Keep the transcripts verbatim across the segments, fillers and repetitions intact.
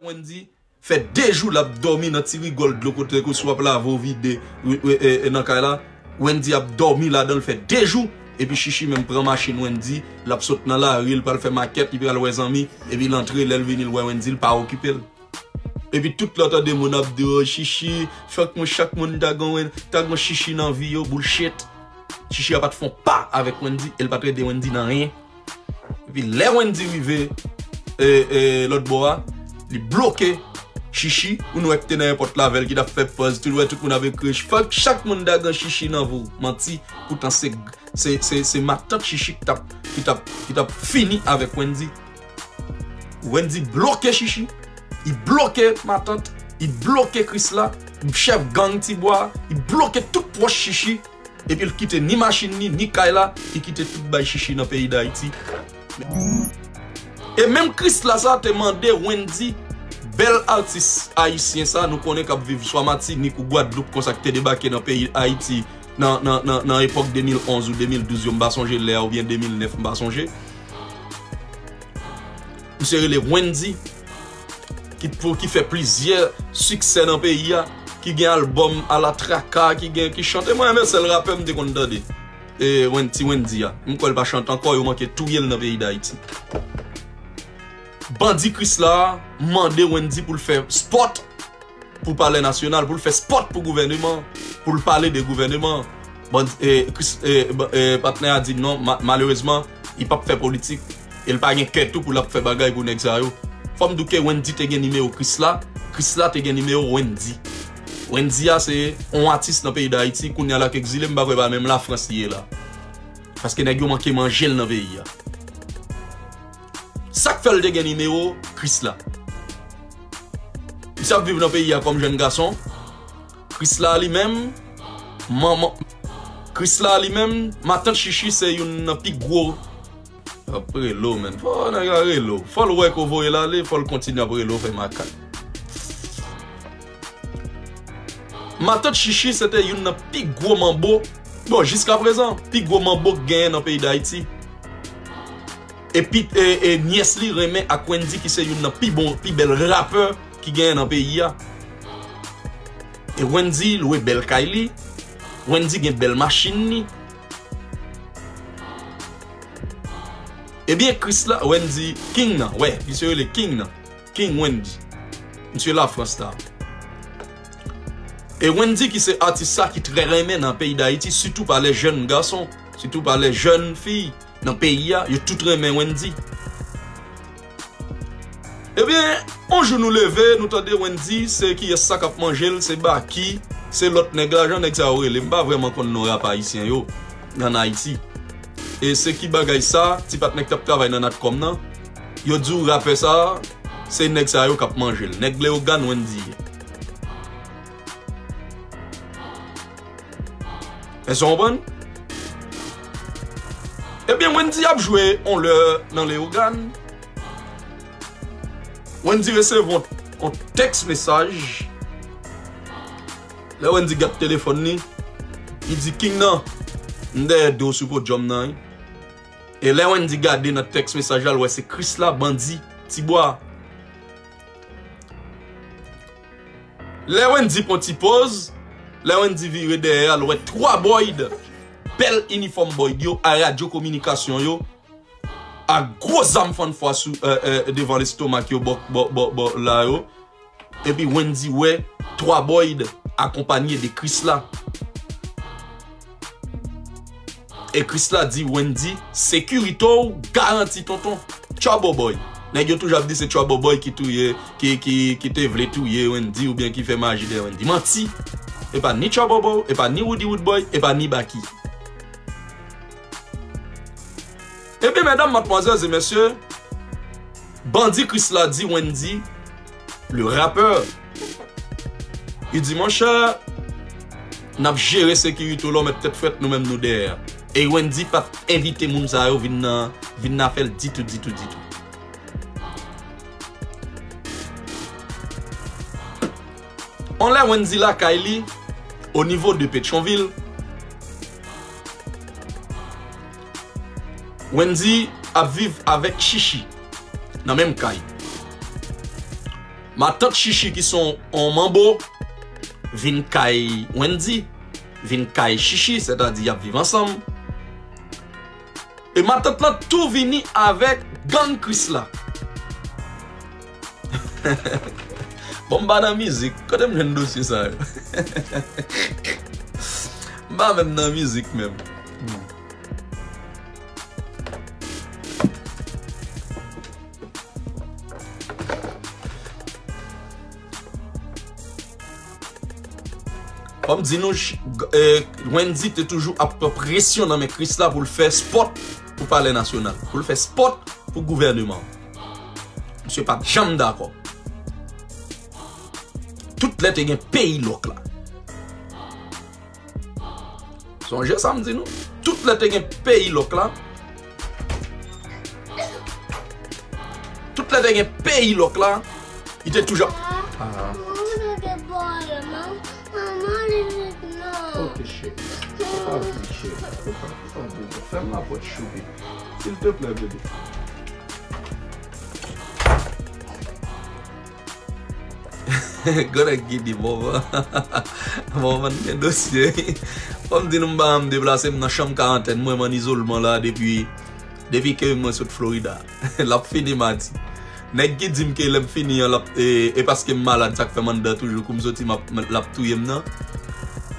Wendy fè de jou l ap dòmi nan ti rigòl dlo kote ke si w ap lave w vide, e, e, e, nan kay la. Wendy ap dòmi ladan l fè de jou. Epi Chichi menm pran machin Wendy, l ap sot nan lari, l pral fè makèt, li pral wè zanmi, epi l antre, lè l vini, l wè Wendy, l pa okipe l. Epi tout lè w tande moun ap di, "O, Chichi, fòk mwen chak moun ta gon Wen-, ta gon Chichi nan vi yo," bullshit. Chichi a pa t fè yon pa avèk Wendy, e l pa t rete Wendy nan anyen. Epi lè Wendy rive, e, e, lòt bò a, li bloke Chichi, ou nou wè ki te nan èpòt la avè l, ki t ap fè pòz, tout, wè tout moun ap ekri, "Fòk chak moun ta gon Chichi nan vi w." Manti, poutan se, se, se, se matant Chichi ki t ap, ki t ap, ki t ap fini avèk Wendy. Wendy bloke Chichi, li bloke matant, li bloke Krisla, chèf gang Tibwa, li bloke tout pwòch Chichi, epi l kite ni machin ni, ni kay la, li kite tout bay Chichi nan peyi Dayiti. E menm Krisla sa te mande Wendy, bèl atis ayisyen sa, nou konnen k ap viv swa Matinik ou Gwadloup konsa, k te debake nan peyi Ayiti nan, nan, nan, nan epòk de mil onz ou de mil douz yo, m pa sonje lè a, oubyen de mil nèf, m pa sonje. Misye rele Wendy, ki, pou, ki fè plizyè siksè nan peyi a, ki gen albòm Ala Traka, ki gen, ki chante. Mwen renmen sèl rapè m te konn tande. E Wen-, ti Wendy a. M kwè l pa chante ankò, yo manke touye l nan peyi Dayiti. Bandi Krisla mande Wendy pou l fè spòt pou Palè Nasyonal, pou l fè spòt pou gouvèneman, pou l pale de gouvèneman. Bon, e, Kris-, e, ba-, e, patnè a di non, ma-, malerezman, li p ap fè politik. E l pa gen kè tou pou l ap fè bagay pou nèg sa yo. Fò m di w ke Wendy te gen nimewo Krisla, Krisla te gen nimewo Wendy. Wendy a se yon atis nan peyi Dayiti, kounye a l ak egzile, m pa kwè pa menm Lafrans li ye la. Paske nèg yo manke manje l nan peyi a. Sa k fè l te gen nimewo Krisla. Misye ap viv nan peyi a kòm jèn gason. Krisla li menm, manman, Krisla li menm, matant Chichi se youn nan pi gwo. Ap rele w, menn. Fò nèg la rele w. Fò l wè ke w voye l ale, fò l kontinye ap rele w, fè makak. Matant Chichi se te youn nan pi gwo manbo, bon, jiskaprezan, pi gwo manbo k genyen nan peyi Dayiti. Epi, e, e, nyès li renmen ak Wendy, ki se youn nan pi bon, pi bèl rapè ki genyen nan peyi a. E Wendy lwe bèl kay li. Wendy gen bèl machin li. Ebyen, Krisla, Wendy, King nan, wè, misye rele King nan. King Wendy. Misye Lafrans la. E Wendy ki se atis sa ki trè renmen nan peyi Dayiti, sitou pa lè jèn gason, sitou pa lè jèn fi nan peyi a, yo tout renmen Wendy. Ebyen, yon jou nou leve, nou tande Wendy, se kiyès sa k ap manje l, se Baky, se lòt nèg la, jan nèg sa yo rele, m pa vrèman konn non rap ayisyen yo, ann Ayiti. E se ki bagay sa, ti patnè k t ap travay nan Natcom nan, yo di w rapè sa, se nèg sa yo k ap manje l. Nèg Leyogàn Wendy ye. Èske w konprann? Ebyen, Wendy ap jwe on lè nan Leyogàn. Wendy resevwa on, on tèks mesaj. Lè Wendy gad telefòn li, li di, "King nan, m dèyè do w sou podyòm nan, wi." E lè Wendy gade nan tèks mesaj la, l wè se Krisla, Bandi, Tibwa. Lè Wendy pran ti pòz, lè Wendy vire dèyè a, l wè twa Boyd, bèl inifòm Boyd yo, a radyo kominikasyon yo, ak gwo zam fann fwa sou, e, e, devan lestomak yo, bò, bò, bò, bò la yo. Epi Wendy wè twa Boyd akonpanye de Krisla. E Krisla di Wendy, "Sekirite w garanti, tonton." Trouble Boy. Nèg yo toujou ap di se Trouble Boy ki touye, ki, ki, ki te vle touye Wendy oubyen ki fè maji dèyè Wendy. Manti. E pa ni Trouble Boy, e pa ni Woody Woodboy, e pa ni Baky. Ebyen, medam, madmwazèl e mesye, Bandi Krisla di Wendy, le rappeur, li di, "Monchè, n ap jere sekirite w la, w mèt tèt frèt, nou menm nou dèyè." E Wendy pa t envite moun sa yo vin nan, vin nan afè l ditou, ditou, ditou. On lè Wendy lakay li, o nivo de Petyonvil, Wendy ap viv avèk Chichi nan menm kay. Matant Chichi ki se yon manbo vin kay Wendy, vin kay Chichi, sètadi y ap viv ansanm. E matant lan tou vini avèk gang Krisla. Bon, m pa nan mizik. Kote m jwenn dosye sa yo? M pa menm nan mizik menm. Hmm. Fò m di nou, ch-, g-, eh, Wendy te toujou ap pran presyon nan men Krisla pou l fè spòt pou Palè Nasyonal, pou l fè spòt pou gouvèneman an. Misye pa t janm dakò. Tout lè te gen peyi lòk la. Sonje sa m di nou. Tout lè te gen peyi lòk la. Tout lè te gen peyi lòk la. Li te toujou. Ah. Manman, manman, li vin non. Ok, cheri. Ou pa vle, cheri. Ou pa, ou pa vle. Fèm lapòt, choupi. Silteplè, bebe. Grann nèg ki di, bon, bon, bon, bon, gen dosye. Fò m di nou, m pa janm deplase, m nan chanm karantèn mwen, m an izolman la depi, depi ke mwen sot Florida. L ap fini madi. Nèg ki di m ke lè m fini an, l ap, e, e paske m malad, sa k fè m anndan toujou, kou m soti, m ap, l ap touye m nan.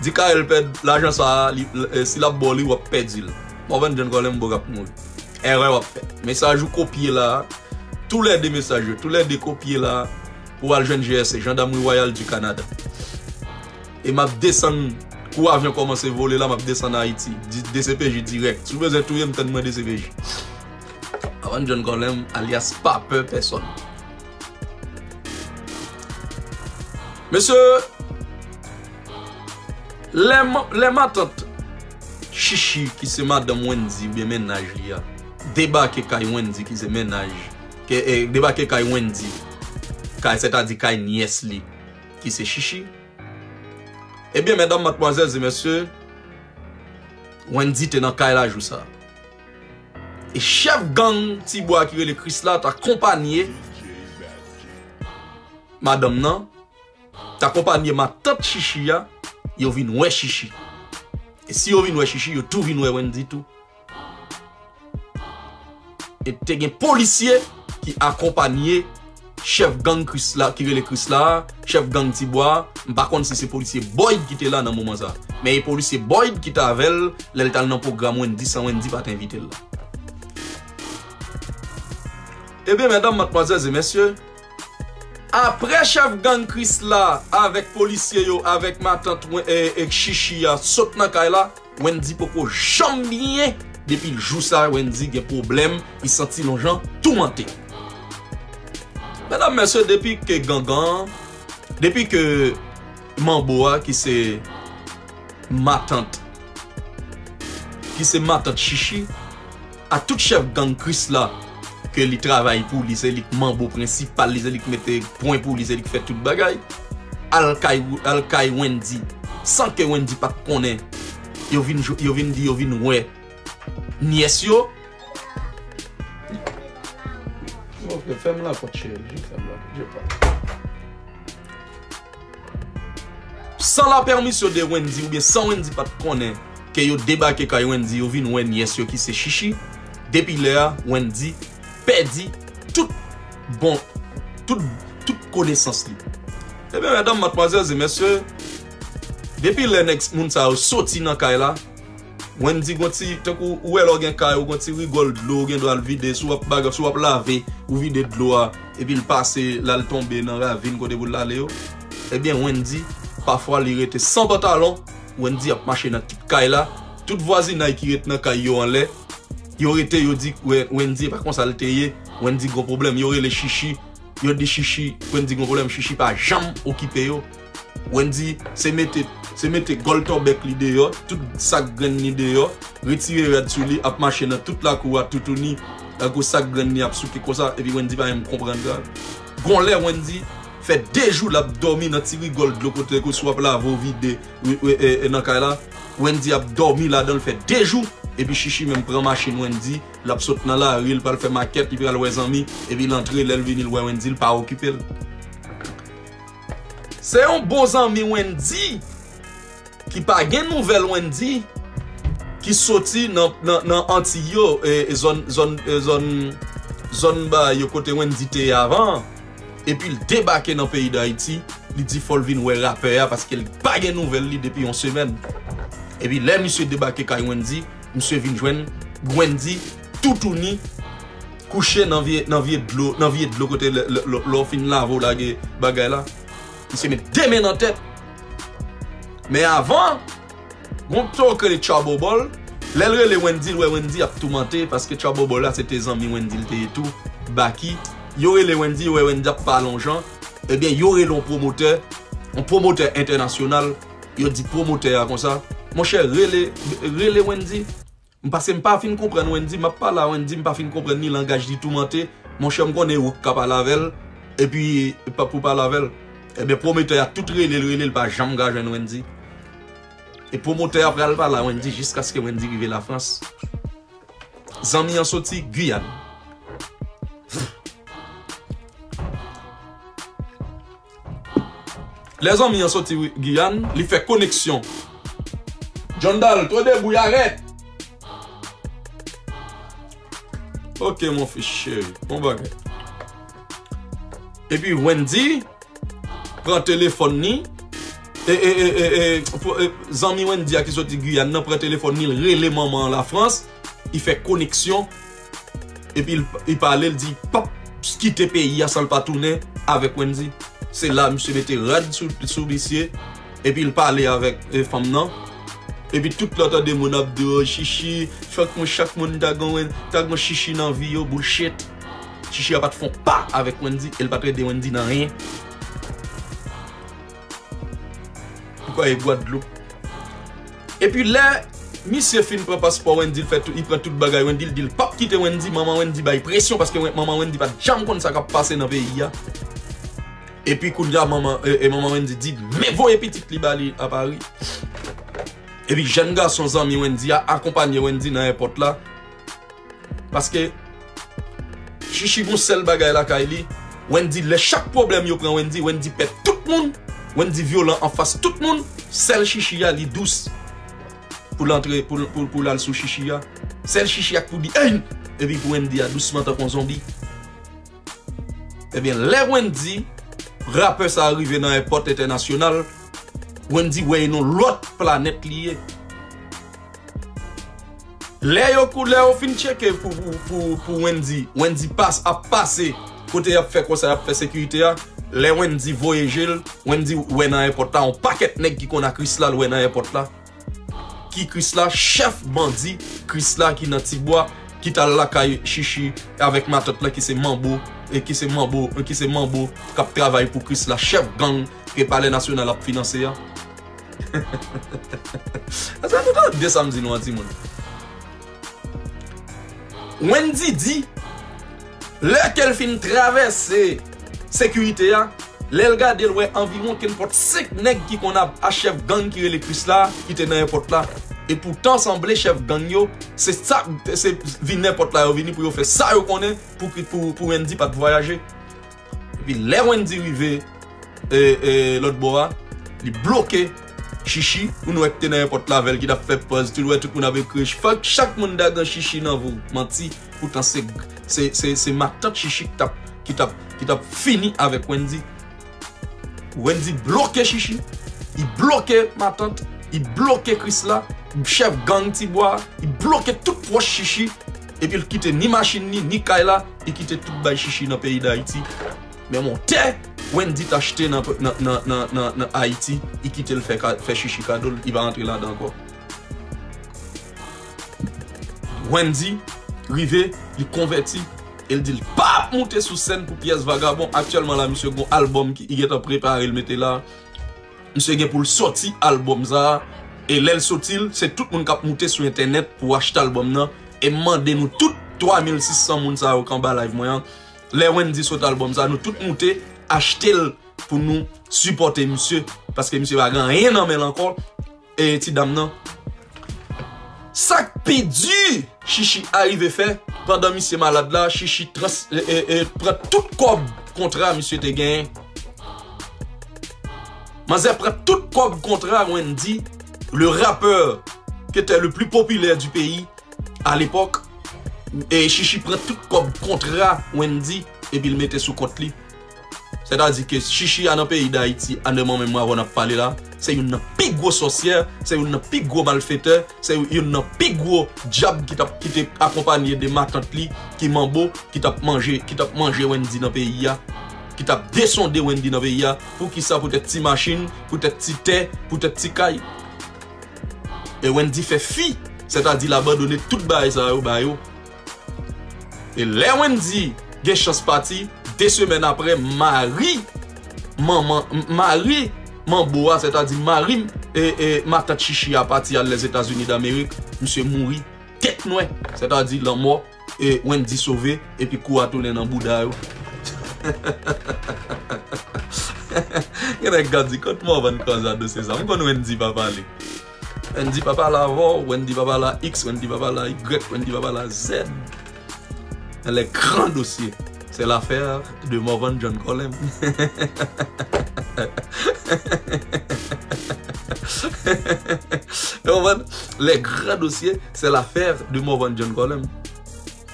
Di Kael pèd lajan sa a, li, e, si l ap ba w li, w ap pèdi l. Morvan John Colem, bòg ap mouri. Erè w ap fè. Mesaj ou kopye la a, toulède mesaj yo, toulède kopye la a, pou w al jwenn G R C, Gendarmerie Royale du Canada. E m ap desann kou avyon kòmanse vole la, m ap desann Ayiti. Di, D C P J dirèk. Si w bezwen touye m, tann mwen D C P J. Morvan John Colem, alyas pa pè pèsòn. Mesye, lè ma-, lè matant Chichi, ki se madanm Wendy, oubyen mennaj li a, debake kay Wendy, ki se mennaj, ke, e, debake kay Wendy, kay, sètadi kay nyès li, ki se Chichi. Ebyen, medam, madmwazèl e mesye, Wendy te nan kay la jou sa a. E chèf gang Tibwa ki rele Krisla t akonpanye madanm nan, t akonpanye matant Chichi a, yo vin wè Chichi. E si yo vin wè Chichi, yo tou vin wè Wendy tou. E te gen polisye ki akonpanye chèf gang Krisla, ki rele Krisla a, chèf gang Tibwa a, m pa konn si se polisye Boyd ki te la nan moman sa. Men e polisye Boyd ki t avè l lè l t al nan pwogram Wendy san Wendy pa t envite l la. Ebyen, medam, madmwazèl e mesye, apre chèf gang Krisla avèk polisye yo, avèk matant Wen-, e, e Chichi a sot nan kay la, Wendy poko janm byen. Depi jou sa a, Wendy gen pwoblèm, li santi l yon jan toumante. Medam, mesye, depi ke gangan, depi ke manbo a, ki se matant, ki se matant Chichi, a tout chèf gang Krisla, ke li travay pou li, se li k manbo prensipal li, se li k mete pwen pou li, se li k fè tout bagay. Al kay, al kay Wendy, san ke Wendy pa t konnen. Yo vin jou-, yo vin di, yo vin wè nyès yo. Ok, fèm lapòt, cheri, jis fèm lapòt, je pa. San la pèmisyon de Wendy, oubyen san Wendy pa t konnen ke yo debake kay Wendy, yo vin wè nyès yo ki se Chichi. Depi lè a, Wendy pèdi tout bon, tout, tout konesans li. Ebyen, medam, madmwazèl e mesye, depi lè nèg moun sa yo soti nan kay la, Wendy gon ti, tankou ou wè lè w gen kay, ou gon ti rigòl dlo, ou gen dwa al vide, si w ap bagay, si w ap lave, ou vide dlo a, epi l pase, l al tonbe nan ravin kote pou l ale yo. Ebyen, Wendy, pafwa li rete san pantalon, Wendy ap mache nan tout kay la, tout vwazinay ki ret nan kay yo anlè, yo rete, yo di, Wen-, Wendy, e pa konsa l te ye, Wendy gon pwoblèm, yo rele Chichi, yo di Chichi, Wendy gon pwoblèm, Chichi pa janm okipe yo. Wendy, se mete, se mete gòl tòbèk li deyò, tout sak grenn li deyò, retire rad sou li, ap mache nan tout lakou a toutouni, tankou sak grenn li ap souke konsa, epi Wendy pa menm konprann sa. Gon lè Wendy fè de jou l ap dòmi nan ti rigòl dlo kote ke si w ap lave w vide, wi, wi, e, e, nan kay la. Wendy ap dòmi ladan l fè de jou, epi Chichi menm pran machin Wendy, l ap sot nan lari, l pral fè makèt, li pral wè zanmi, epi l antre, lè l vini, l wè Wendy, l pa okipe l. Se yon bon zanmi Wendy ki pa gen nouvèl Wendy ki soti nan, nan, nan Antiy yo, e, e zòn, zòn, e zòn, zòn ba yo kote Wendy te ye avan an. Epi l debake nan peyi Dayiti, li di fò l vin wè rapè a paske l pa gen nouvèl li depi yon semèn. Epi lè misye debake kay Wendy, misye vin jwenn Wendy toutouni kouche nan vye, nan vye dlo, nan vye dlo kote lè, lè, lè, lè w fin lave w lage bagay la. Misye met de men nan tèt. Men avan, gon pto k rele Trouble Ball. Lè l rele Wendy, l wè Wendy ap toumante, paske Trouble Ball la se te zanmi Wendy l te ye tou. Baky, yo rele Wendy, yo wè Wendy ap pale yon jan. Ebyen, yo rele yon pwomotè, yon pwomotè entènasyonal. Yo di pwomotè a konsa, monchè, rele, rele Wendy. M pase m pa fin konprann Wendy, m ap pale a Wendy, m pa fin konprann ni langaj li toumante. Monchè, m konnen ou k ka pale avè l, epi pa pou pale avè l. Ebyen, pwomotè a tout rele l, rele l, pa janm ka jwenn Wendy. E pwomotè a pral pale a Wendy jiskaske Wendy rive Lafrans. Zanmi an soti Giyàn. Lè zanmi an soti Giyàn, li fè koneksyon. John Dal, to debout, arrête. Ok, mon fils chéri. Bon bagay. Epi Wendy pran telefòn ni. E, e, e, e, e, pou, e, zanmi Wendy a ki soti Giyàn nan pran telefòn ni, l rele manman an Lafrans. Li fè koneksyon. Epi l, li pale, l di, p ap kite peyi a san l pa tounen avèk Wendy. Se la, misye mete rad sou, sou misye. Epi l pale avèk, e, fanm nan. Epi tout lè w tande moun ap di, "O, Chichi, fòk mwen chak moun ta gon, ta gon Chichi nan vi yo," bullshit. Chichi a pa t fè yon pa avèk Wendy, e l pa t ede Wendy nan anyen. Ou kwaye Gwadloup. Epi lè misye fin pran paspò Wendy, l fè tout, li pran tout bagay Wendy, l di l p ap kite Wendy, manman Wendy bay presyon, paske Wen-, manman Wendy pa t janm konn sa k ap pase nan peyi a. Epi kounye a, manman, e, e manman Wendy di, men voye pitit li ba li a Pari. Epi jèn gason zanmi Wendy a akonpanye Wendy nan èpòt la. Paske Chichi gon sèl bagay lakay li. Wendy, lè chak pwoblèm yo pran Wendy, Wendy pè tout moun. Wendy vyolan anfas tout moun. Sèl Chichi a, li dous. Pou l antre, pou, pou, pou l al sou Chichi a. Sèl Chichi a k pou di, "Ey!" Epi pou Wendy a dousman tankou yon zonbi. Ebyen, lè Wendy, rapè sa a rive nan èpòt entènasyonal, Wendy wè e yon lòt planèt li ye. Lè yo kou, lè yo fin tcheke pou, pou, pou, pou Wendy, Wendy pas, ap pase kote y ap fè konsa, y ap fè sekirite a. Lè Wendy voye je l, Wendy wè nan èpòt la, yon pakèt nèg ki konn a Krisla, l wè nan èpòt la. Ki Krisla, chèf bandi Krisla ki nan Tibwa, ki t al lakay Chichi avèk matant lan ki se Manbo, e ki se Manbo, e ki se Manbo k ap travay pou Krisla, chèf gang ke Palè Nasyonal ap finanse a. Èske nou tande sa m di nou an, timoun? Wendy di, lè ke l fin travèse sekirite a, lè l gade, l wè anviwon kenpòt senk nèg ki konn ap a chèf gang ki rele Krisla ki te nan èpòt la. E poutan, sanble chèf gang yo, se sa, se vin èpòt la yo vini pou yo fè sa yo konnen pou, pou, pou Wendy pa t vwayaje. Epi lè Wendy rive, e, e, lòt bò a, li bloke Chichi, moun wè ki te nan èpòt la avè l, ki t ap fè pòz, tout wè tout moun ap ekri, fòk chak moun dagan Chichi nan vou, manti, poutan se, se, se, se matant Chichi ki t ap, ki t ap, ki t ap fini avèk Wendy. Wendy bloke Chichi, li bloke matant, li bloke Krisla, chèf gang Tibwa, li bloke tout pwòch Chichi, epi l kite ni machin ni, ni kay la, li kite tout bay Chichi nan peyi Dayiti. Men yon tè Wendy t achte nan, nan, nan, nan, nan, nan Ayiti, li kite l fè ka-, fè Chichi kado l, li pa rantre ladan ankò. Wendy rive, li konvèti, e l di l pa ap moute sou sèn pou pyès vagabon. Aktyèlman la, misye gon albòm ki, li gentan prepare l mete la. Misye gen pou l sòti albòm sa a. E lè l sòti l, se tout moun k ap moute sou entènèt pou achte albòm nan. E m mande nou tout twa mil sis san moun sa yo k anba live mwen an, lè Wendy sot albòm sa a, nou tout moute achte l pou nou sipòte misye, paske misye pa gen anyen nan men l ankò. E ti dam nan, sa k pi di Chichi arive fè, pandan misye malad la, Chichi trans-, e, e, e, pran tout kòb kontra misye te genyen. Manzè pran tout kòb kontra Wendy, le rappeur qui était le plus populaire du pays à l'époque. E Chichi pran tout kòb kontra Wendy epi l mete sou kont li. Sètadi ke Chichi a nan peyi Dayiti, a nan moman menm avan n ap pale la, se youn nan pi gwo sòsyè, se youn nan pi gwo malfetè, se youn nan pi gwo dyab ki t ap, ki te akonpanye de matant li ki manbo, ki t ap manje, ki t ap manje Wendy nan peyi a, ki t ap desonde Wendy nan peyi a. Poukisa? Poutèt ti machin, poutèt ti tè, poutèt ti kay. E Wendy fè fi, sètadi l abandone tout bagay sa yo ba yo. E lè Wendy gen chans pati, de semèn apre, mari manman, m- mari manbo a, sètadi mari e, e matant Chichi a pati al Lèzetazini Damerik, misye mouri tèt nwè, sètadi lanmò, e Wendy sove, epi kou a tounen nan bouda yo. Gen nèg k ap di, "Kot Morvan kòz a dosye sa?" M konn Wendy pa pale. Wendy pa pale avè w, Wendy pa pale a X, Wendy pa pale a Y, Wendy pa pale a Z. Men les grands dossiers, c'est l'affaire de Morvan John Colem. Ou konprann? Les grands dossiers, c'est l'affaire de Morvan John Colem.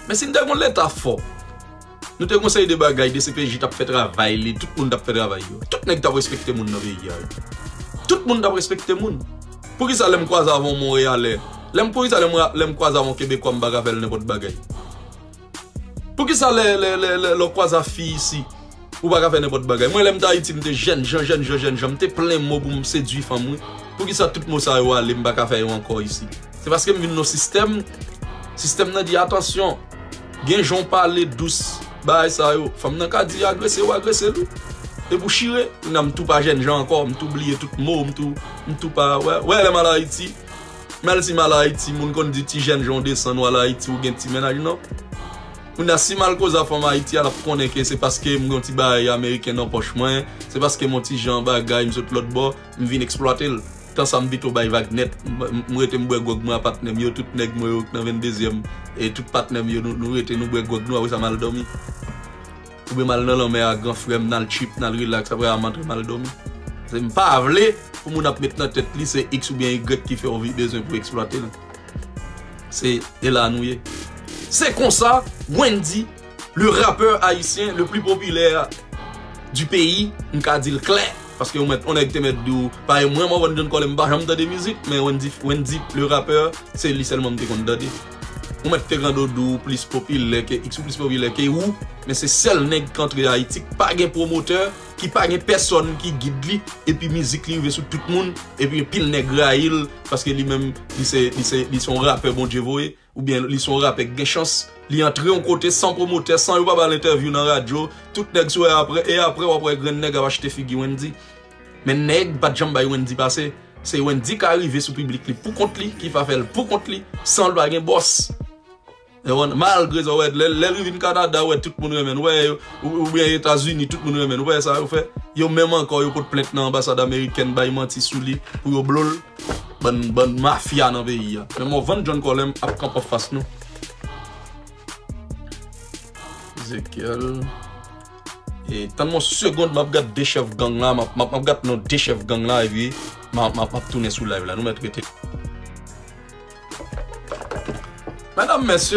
Men si n te gon leta fò, nou te gon seri de bagay, D C P J t ap fè travay li, tout moun t ap fè travay yo. Tout nèg t ap respekte moun nan peyi a yo. Tout moun t ap respekte moun. Poukisa lè m kwaze avè yon Monreyalè, lè m, poukisa lè m, lè m kwaze avè yon Kebekwa, m pa ka fè l nenpòt bagay? Poukisa lè, lè, lè, lè, lè w kwaze a fi isi, ou pa ka fè nenpòt bagay? Mwen, lè m te Ayiti, m te jènjan, jènjan, jènjan, m te plen mo pou m sedui fanm, wi. Poukisa tout mo sa yo ale, m pa ka fè yo ankò isi? Se paske m vin nan sistèm, sistèm nan di, "Atansyon, gen jan w pale dous, bagay sa yo." Fanm nan ka di agrese w, agrese l, wi. Epi w chire, kounye a m tou pa jènjan ankò, m tou bliye tout mo, m tou, m tou pa, wè, wè, lè m al Ayiti, men si m al Ayiti, moun konn di ti jènjan w desann, w al Ayiti, ou gen ti mennaj, non. Kounye a, si m al koze a fanm Ayiti a, l ap konnen ke se paske m gen yon ti bagay ameriken nan pòch mwen, se paske m yon ti jan bagay, m sot lòt bò, m vin eksplwate l. Tan sa, m pito bay vag nèt, m, m, m rete m bwè gwòg mwen a patnè m yo, tout nèg mwen yo k nan venndezyèm, e tout patnè m yo, nou, nou rete, nou bwè gwòg nou, apre sa, m al dòmi. Oubyen m al nan lanmè a, gran frè m, n al trip, n al rilaks, apre a, m antre, m al dòmi. Se m pa vle pou moun ap met nan tèt li se X oubyen Y ki fè w vi-, bezwen pou eksplwate l. Se, e la nou ye. Se konsa, Wendy, le rappeur haïtien le plus populaire du pays, m ka di l klè, paske yon mèt, yon nèg te mèt di w, parèy mwen, Morvan John Colem, m pa janm tande mizik, men Wendy, Wendy, le rappeur, se li sèlman m te konn tande. Yon mèt te rando di w plis popilè ke X ou plis popilè ke ou, men se sèl nèg k antre Ayiti k pa gen pwomotè, ki pa gen pèsòn ki gid li, epi mizik li rive sou tout moun, epi anpil nèg rayi l, paske li menm, li se, li se, li se yon rapè Bondye voye, oubyen li se yon rapè k gen chans, li antre yon kote san pwomotè, san yo pa ba l entèvyou nan radyo, tout nèg sou e apre, e apre w ap wè grenn nèg ap achte figi Wendy. Men nèg pa t janm bay Wendy pase. Se Wendy ka rive sou piblik li pou kont li, ki pa fè l pou kont li, san l pa gen bòs. E w konn, malgre sa, w wè, lè, lè l vin Kanada, w wè tout moun renmen l, w wè, ou, oubyen Etazini, tout moun renmen l, w wè sa yo fè. Yo menm ankò, yo pot plent nan anbasad amerikèn, bay manti sou li, pou yo blo l. Bann, bann mafya nan peyi a. Men Morvan John Colem ap kanpe anfas nou. Ezekiel. E, tann m yon segonn, m ap gad de chèf gang la, m ap, m ap, m ap gad non de chèf gang la, epi m ap, m ap, m ap tounen sou live la. Nou mèt rete. Medam, mesye,